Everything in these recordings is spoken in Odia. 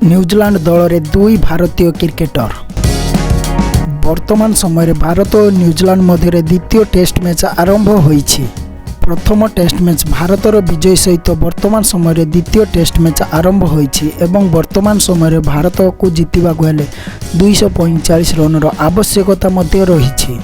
ନ୍ୟୁଜିଲାଣ୍ଡ ଦଳରେ ଦୁଇ ଭାରତୀୟ କ୍ରିକେଟର। ବର୍ତ୍ତମାନ ସମୟରେ ଭାରତ ଓ ନ୍ୟୁଜିଲାଣ୍ଡ ମଧ୍ୟରେ ଦ୍ୱିତୀୟ ଟେଷ୍ଟ ମ୍ୟାଚ୍ ଆରମ୍ଭ ହୋଇଛି। ପ୍ରଥମ ଟେଷ୍ଟ ମ୍ୟାଚ୍ ଭାରତର ବିଜୟ ସହିତ ବର୍ତ୍ତମାନ ସମୟରେ ଦ୍ୱିତୀୟ ଟେଷ୍ଟ ମ୍ୟାଚ୍ ଆରମ୍ଭ ହୋଇଛି ଏବଂ ବର୍ତ୍ତମାନ ସମୟରେ ଭାରତକୁ ଜିତିବାକୁ ହେଲେ 245 ରନର ଆବଶ୍ୟକତା ମଧ୍ୟ ରହିଛି।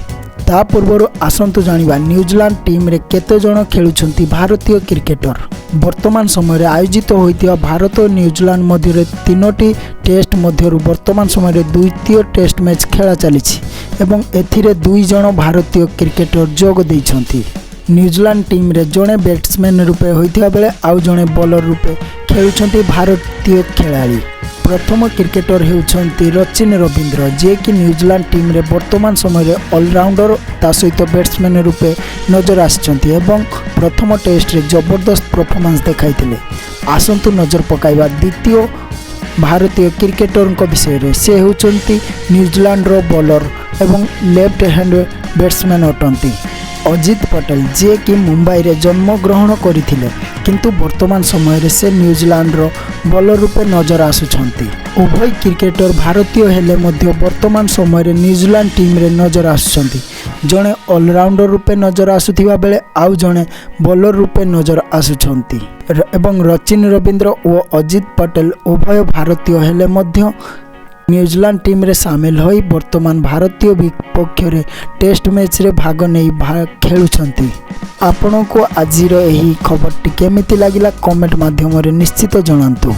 ତା ପୂର୍ବରୁ ଆସନ୍ତୁ ଜାଣିବା, ନ୍ୟୁଜିଲାଣ୍ଡ ଟିମ୍ରେ କେତେ ଜଣ ଖେଳୁଛନ୍ତି ଭାରତୀୟ କ୍ରିକେଟର। ବର୍ତ୍ତମାନ ସମୟରେ ଆୟୋଜିତ ହୋଇଥିବା ଭାରତ ଓ ନ୍ୟୁଜିଲାଣ୍ଡ ମଧ୍ୟରେ ତିନୋଟି ଟେଷ୍ଟ ମଧ୍ୟରୁ ବର୍ତ୍ତମାନ ସମୟରେ ଦ୍ୱିତୀୟ ଟେଷ୍ଟ ମ୍ୟାଚ୍ ଖେଳା ଚାଲିଛି ଏବଂ ଏଥିରେ ଦୁଇ ଜଣ ଭାରତୀୟ କ୍ରିକେଟର ଯୋଗ ଦେଇଛନ୍ତି। ନ୍ୟୁଜିଲାଣ୍ଡ ଟିମ୍ରେ ଜଣେ ବ୍ୟାଟ୍ସମ୍ୟାନ୍ ରୂପେ ହୋଇଥିବା ବେଳେ ଆଉ ଜଣେ ବୋଲର ରୂପେ ଖେଳୁଛନ୍ତି ଭାରତୀୟ ଖେଳାଳି। ପ୍ରଥମ କ୍ରିକେଟର ହେଉଛନ୍ତି ରଚିନ ରବୀନ୍ଦ୍ର, ଯିଏକି ନ୍ୟୁଜିଲାଣ୍ଡ ଟିମ୍ରେ ବର୍ତ୍ତମାନ ସମୟରେ ଅଲରାଉଣ୍ଡର, ତା ସହିତ ବ୍ୟାଟ୍ସମ୍ୟାନ୍ ରୂପେ ନଜର ଆସିଛନ୍ତି ଏବଂ ପ୍ରଥମ ଟେଷ୍ଟରେ ଜବରଦସ୍ତ ପରଫର୍ମାନ୍ସ ଦେଖାଇଥିଲେ। ଆସନ୍ତୁ ନଜର ପକାଇବା ଦ୍ୱିତୀୟ ଭାରତୀୟ କ୍ରିକେଟରଙ୍କ ବିଷୟରେ। ସେ ହେଉଛନ୍ତି ନ୍ୟୁଜିଲାଣ୍ଡର ବୋଲର ଏବଂ ଲେଫ୍ଟ ହ୍ୟାଣ୍ଡ ବ୍ୟାଟ୍ସମ୍ୟାନ୍ ଅଟନ୍ତି ଅଜିତ ପଟେଲ, ଯିଏକି ମୁମ୍ବାଇରେ ଜନ୍ମଗ୍ରହଣ କରିଥିଲେ, କିନ୍ତୁ ବର୍ତ୍ତମାନ ସମୟରେ ସେ ନ୍ୟୁଜିଲାଣ୍ଡର ବୋଲର ରୂପେ ନଜର ଆସୁଛନ୍ତି। ଉଭୟ କ୍ରିକେଟର ଭାରତୀୟ ହେଲେ ମଧ୍ୟ ବର୍ତ୍ତମାନ ସମୟରେ ନ୍ୟୁଜିଲାଣ୍ଡ ଟିମ୍ରେ ନଜର ଆସୁଛନ୍ତି। ଜଣେ ଅଲରାଉଣ୍ଡର ରୂପେ ନଜର ଆସୁଥିବା ବେଳେ ଆଉ ଜଣେ ବୋଲର ରୂପେ ନଜର ଆସୁଛନ୍ତି ଏବଂ ରଚିନ ରବୀନ୍ଦ୍ର ଓ ଅଜିତ ପଟେଲ ଉଭୟ ଭାରତୀୟ ହେଲେ ମଧ୍ୟ ନ୍ୟୁଜିଲାଣ୍ଡ ଟିମ୍ରେ ସାମିଲ ହୋଇ ବର୍ତ୍ତମାନ ଭାରତୀୟ ବିପକ୍ଷରେ ଟେଷ୍ଟ ମ୍ୟାଚ୍ରେ ଭାଗ ନେଇ ଖେଳୁଛନ୍ତି। ଆପଣଙ୍କୁ ଆଜିର ଏହି ଖବରଟି କେମିତି ଲାଗିଲା, କମେଣ୍ଟ ମାଧ୍ୟମରେ ନିଶ୍ଚିତ ଜଣାନ୍ତୁ।